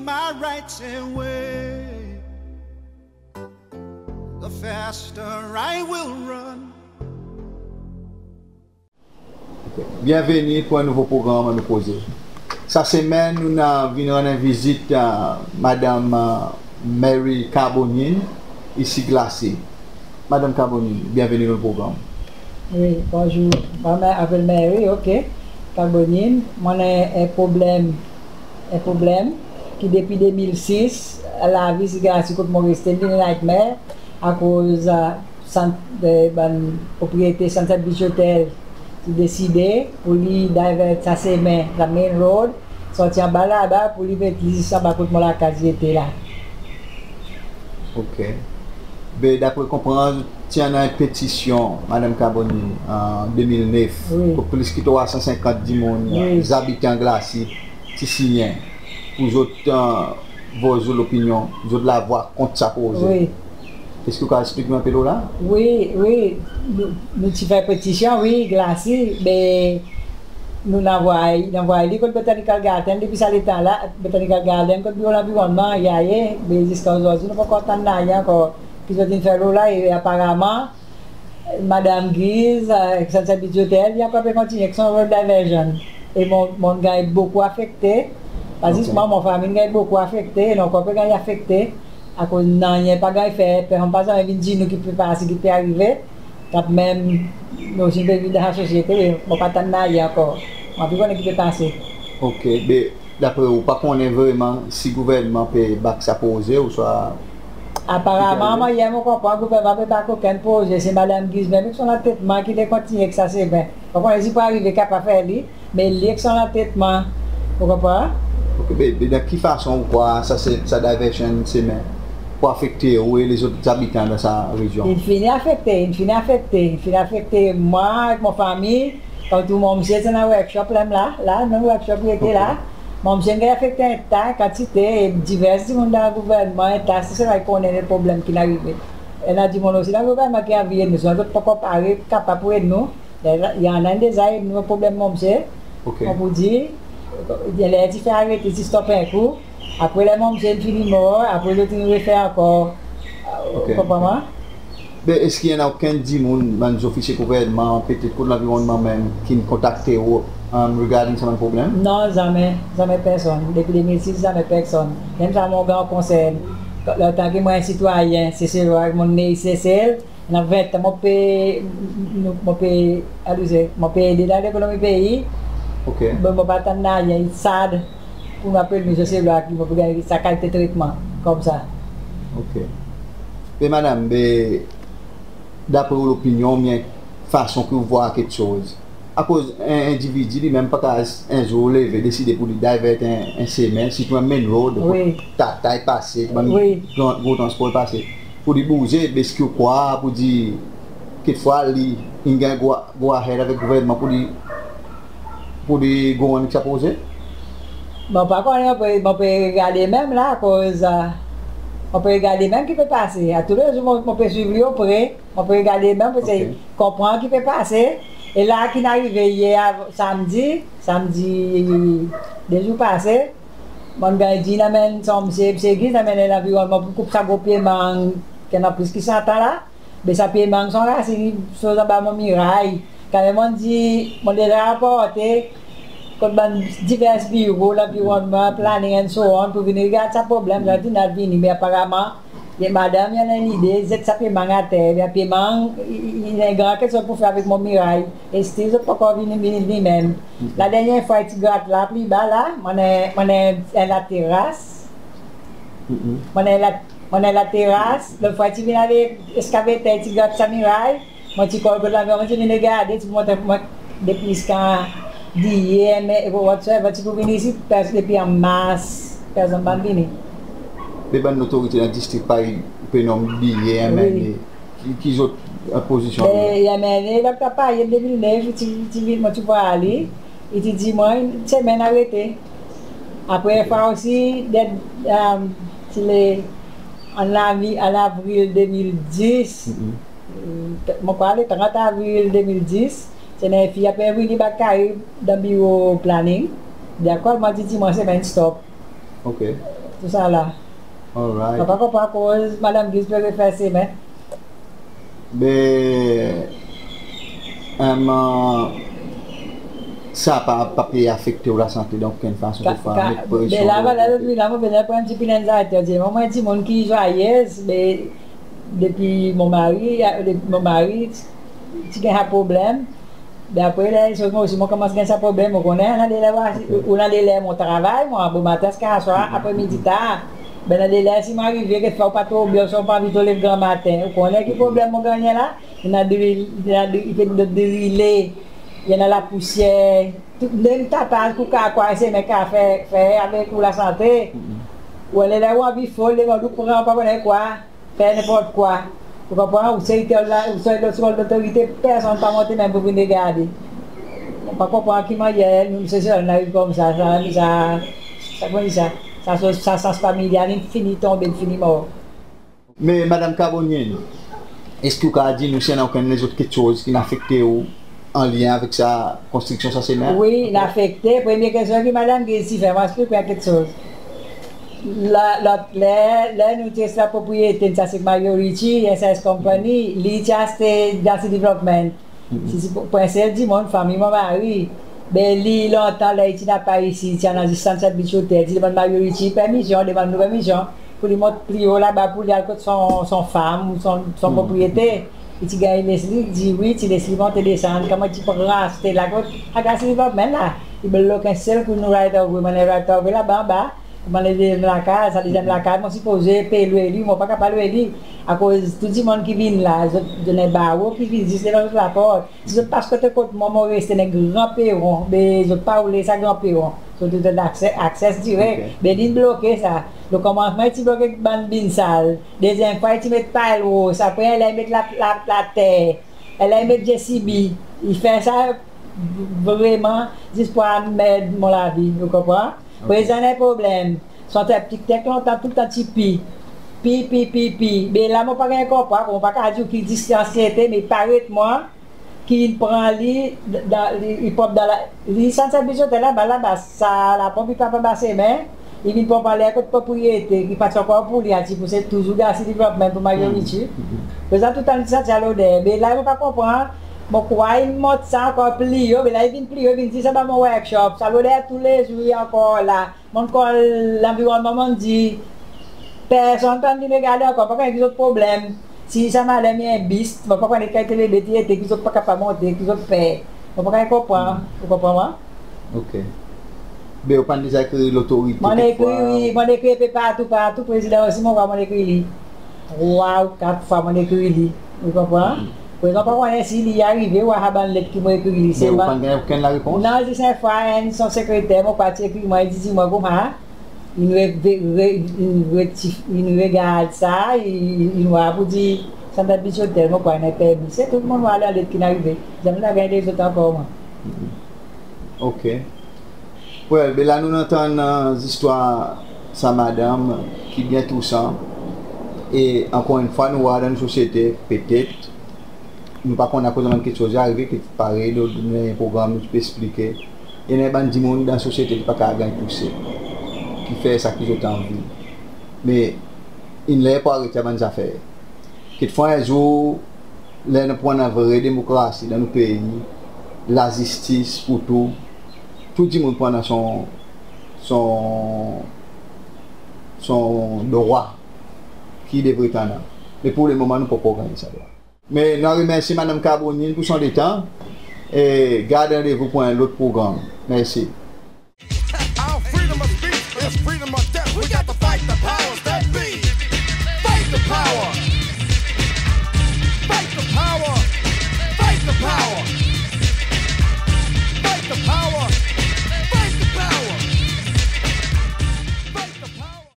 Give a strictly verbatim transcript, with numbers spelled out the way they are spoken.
My rights away, the faster I will run. Byenveni pour en nouvo progranm Nou Koze. Sa semenn nou'n vin rann en vizit Madanm Mary Carbonnier isi Glacis. Madanm Carbonnier, byenveni dan progranm. Wi, bonzour. Mwan mon apel Mary, ok. Carbonnier, mon annan en problenm, en problenm ki depi de mil sis, lavi isi Glacis kot mon reste in vin nightmare akoz sant, bann propriyete Sant St Bede's Hotel ti deside pour li divert sa semen, sa main road, sorti anba laba pour li met li zis anba kot mon lakaz i ete la. Ok. Be dapre konpran, ti annan en petisyon, Madanm Carbonnier, an de mil nef, wi, kot plis ki trwa san senkant dimoun, wi, zabitan Glacis ti sinyen pour zot, e, voye zot lopinyon, zot lavwa kont sa proze. Wi. Eski ou kapab eksplik nou en pe lo la? Wi, wi. Nou, nou ti fer petisyon, wi, Glacis, be nou'n anvoy, nou'n anvoy li kot Botanical Garden depi sa letan la, Botanical Garden kot Biro Lanvironnman, i aye, be ziska ozordi nou pa ankor tann nanryen ankor ki zot in fer lo la, e aparaman Madanm Giz, e, Sant St Bede's Hotel, i ankor pe kontinyen ek son road diversion. E mon, mon ganny bokou afekte. Pa zis mwan, mon fanmir in ganny bokou afekte, e nou ankor pe ganny afekte. Akoz nanryen pa ganny fer, personn pa zanmen vin dir nou ki pe pase, ki pe arive. Kanmenm nou osi nou pe viv dan sa sosyete, e mon pa tann nanryen ankor. Mon pa konnen ki pe pase. Ok, be dapre ou, pa konnen vreman si gouvernman pe back sa proze ouswa? Aparaman, mannyer mon konpran, gouvernman pe back okenn proze. Se Madanm Giz menm ek son lantetman ki pe kontinyen ek sa semen. Pa konnen si pou arive kapab fer li, me li ek son lantetman. Ou konpran? Ok, be, be dan ki fason ou krwar sa, se, sa diversion semen pou afekte ou e lezot zabitan dan sa rezyon? In fini afekte, in fini afekte, in fini afekte mwan ek mon fanmir. Kan tou mon msye ti annan workshop la, la, menm workshop i ete la. Ok. Mon msye in ganny afekte en ta, kantite, e divers dimoun dan gouvernman, en ta, se sa i konnen problenm ki'n arive. E annan dimoun osi dan gouvernman ki anvi ed nou, selman zot pa ankor pare, kapab pour ed nou. I annan deza ed nou dan problenm mon msye. Ok. Mon pou dir, ler ti fer arete, ti stop en kou. Apre ler mon msye in fini mor, apre zot in refer ankor. Ok. Ou konpran mwan? Be eski i annan okenn dimoun, bann zofisye gouvernman, petet kot lanvironnman menm, ki'n kontakte ou, e, regarding sa bann problenm? Non, zanmen, zanmen personn. Depi de mil sis, zanmen personn. Menm sa mon gran konsern. Lontan ki mwan en sitwayen Seselwa, mon ne Sesel, annan ven an mon pe, mon pe, alo se, mon pe ede dan lekonomi pei. Ok. Be mon pa tann nanryen, it's sad pour nou apel nou Seselwa ki nou pe ganny sa kalite tretman koumsa. Ok. Be madanm, be dapre ou lopinyon, oubyen fason ki ou vwar keksoz, akoz en endividi li menm pa kapab en zour leve, deside pour li divert en, en semen, sirtou en main road, wi, kot tata i pase, bann, wi, gran, gro transpor i pase, pour li bouze, be eski ou krwar pour dir kekfwa li in ganny go, go ahead avek gouvernman pour li, pour li go on ek sa proze? Mon pa konnen, mon pe, mon pe regarde menm la, akoz, e, mon pe regarde menm ki pe pase. A tou le zour mon, mon pe swiv li opre, mon pe regarde menm, mon pe esey, ok, konpran ki pe pase. E la ki'n arive yer, samdi, samdi de zour pase, mon ganny dir in anmenn son msye, msye Giz in anmenn lanvironnman pour koup sa gro pye mang ki annan plis ki san an la. Be sa pye mang son rasin i soz anba mon miray. Kanmenm mon dir, mon deza raporte kot bann divers biro, lanvironnman, planning and so on, pour vin regard sa problenm, zot in al vini, me aparaman, e madanm i annan en lide, zet sa pye mang ater, be sa pye mang i, i, i annan gran keksoz pour fer avek mon miray. E still zot pa ankor vini, vini, vini menm. La dernyen fwa i ti grat la, pli ba la, mon annan, mon annan en lateras. Mon annan la, mon annan lateras, lot fwa i ti vin avek eskavater, i ti grat sa miray. Mon ti call kot lanvironnman, mon ti vin regarde, ti montre mwan depi ziska D A, M N A, whatsoever, ti pou vin isi, pers, depi an Mars, personn pa'n vini. Be bann lotorite dan distrik parey, ou pe nonm D A, M N A, wi, ki, ki zot, e, pozisyon? Be M N A, Dokter Payet, de mil nef, ti, ti vin, mon ti vwar li, i ti dir mwan semen arete. Apre, ok, fwa osi, de, e, ti le, an avi, an avril de mil dis, mon krwar le trant avril de mil dis, ti annan en fi i pe vini Bas Caraïbes dan biro planning. Dakor, mon dir, dir mwan semen stop. Ok. Tou sa la. Alright. Mon pa konpran akoz Madanm Giz pe refer semen. Be, em, sa pa, pa pe afekte ou lasante dan okenn fason? Ka, ka, met presyon be la, lo, vwala, lo, la, mon bezwen pran en pti pe anxiety, dir, mwan, mwan, dimoun ki zwaye, be, depi mon mari, depi mon mari ti ganny sa problenm, be apre ler, so, mwan osi mon konmans ganny sa problenm, ou konnen, annan de ler, ou annan de ler mon travay, mwan, bomaten ziska swar, apre midi tar, be annan de ler si mon arive, kekfwa ou pa tro byen, ouswa ou pa anvi lev granmaten, ou konnen ki problenm mon gannyen la? I annan dri, i annan dri, i pe dri, drile, i annan lapousyer, tou, menm tapaz, kou ka, kwa, semen ka fer, fer avek ou lasante. Ou annan ler ou anvi fol, demann ou pran, pa konnen kwa, fer nenport kwa. Ou konpran? Ou se, ou se, ou se lotorite, personn pa monte menm pour vin regarde. Mon pa konpran ki mannyer nou, se, se, nou ariv koumsa, sa, sa, sa, koman dir sa? Sa, sa, sa sans familyal, in fini tonbe, in fini mor. Me Madanm Carbonnier, eski ou kapab dir nou si i annan okenn lezot keksoz ki'n afekte ou an lyen avek sa konstriksyon sa semen? Wi, in afekte. Premye keksoz ki Madanm Giz ti fer, mon eksplik ou en keksoz. La, lot, ler, ler nou ti annan sa propriyete, sa se Mario Richie, S S Company, li ti aste Dynasty Development. Si, si, pour en sel dimoun, fanmir mon mari. Be li lontan, ler i ti napa isi, ti annan zis Sunset Beach Hotel, ti demann Mario Richie permisyon, demann nou permisyon pour li mont pli o laba pour li al kot son, son fanm, son, son propriyete. I ti ganny les li, dir wi, ti les li monte desann, konman ti pran aste la kot Dynasty Development la. I bloke en sel kou nou right of way, mon right of way laba anba. Mon dezyenm lakaz, sa dezyenm lakaz, mon sipoze pe lwe li, mon pa kapab lwe li. Akoz tou dimoun ki vin la, zot, zot annan baro ki vin zis devan zot laport. Si zot pas kote kot mwan, mon reste dan en gran peron, be zot pa oule sa gran peron. Zot, zot annan akse, akse direk. Be li'n bloke sa. Lo konmansman i ti bloke bann bin sal. Dezyenm fwa i ti met pile roof, apre ler i met la, la, later. Ler i met JCB. I fer sa vreman zis pour anmerd mon lavi, ou konpran? Prezan annan problenm. Son septic tank lontan toultan ti pi. Pi, pi, pi, pi. Be la mon pa ganny konpran, mon pa kapab dir ou ki distans i ete, me i paret mwan ki in pran li, dan, li, i ponp dan la, li Sunset Beach Hotel laba, laba, sa laponp i pa anba semen, i vin ponp anler kot propriyete, ki pa ti ankor pour li, a ti pour se touzour Dynasty Development pour Mario Richie. Prezan toultan ti santi sa loder, be la mon pa konpran, mon krwar i mont sa ankor pli o, be la i vin pli o, i vin zis anba mon workshop, sa loder toulezour i ankor la. Mon kol lanvironnman, mon dir, personn pa'n vin regarde ankor, pa konnen ki zot problenm. Si sa madanm i en best, mon pa konnen ki kalite bebe ti ete, ki zot pa kapab monte, ki zot per. Mon pa kapab konpran, ou konpran mwan? OK. Be ou pa'n deza ekri lotorite kekfwa? Mon ekri, wi, mon ekri en pe partou, partou, prezidan osi, mon krwar mon ekri li. Trwa ou kat fwa mon ekri li. Ou konpran? Prezan pa konnen si li arive war sa bann let ki mon ekri li. Me ou pa'n ganny okenn larepons? Non, zis en fwa, enn son sekreter, mon krwar, ti ekri mwan, i dir mwan koumsa, in re, re, re, in re, in regard sa, i, i war pour dir Sunset Beach Hotel, mon krwar, in annan permi. Se tou mon war dan let ki'n arive. Zanmen la ganny lezot ankor mwan. OK. Well, be la nou'n antann zistwar sa madanm ki byen tousan. E ankor enn fwa, nou war dan nou sosyete, petet, nou pa konnen akoz bann keksoz i arive, ki parey nou, nou annan en progranm nou ti pe eksplike. I annan bann dimoun dan sosyete ki pa kapab ganny touse, ki fer sa ki zot anvi. Me in ler pour aret sa bann zafer. Kekfwa en zour, ler nou pou annan vre demokrasi dan nou pei, lazistis pour tou, tou dimoun pou annan son, son, son drwa ki i devret annan. Me pour lemoman nou pa ankor ganny sa drwa. Me nou a remersye Madanm Carbonnier pour son letan, e gard randevou pour en lot progranm. Mersi.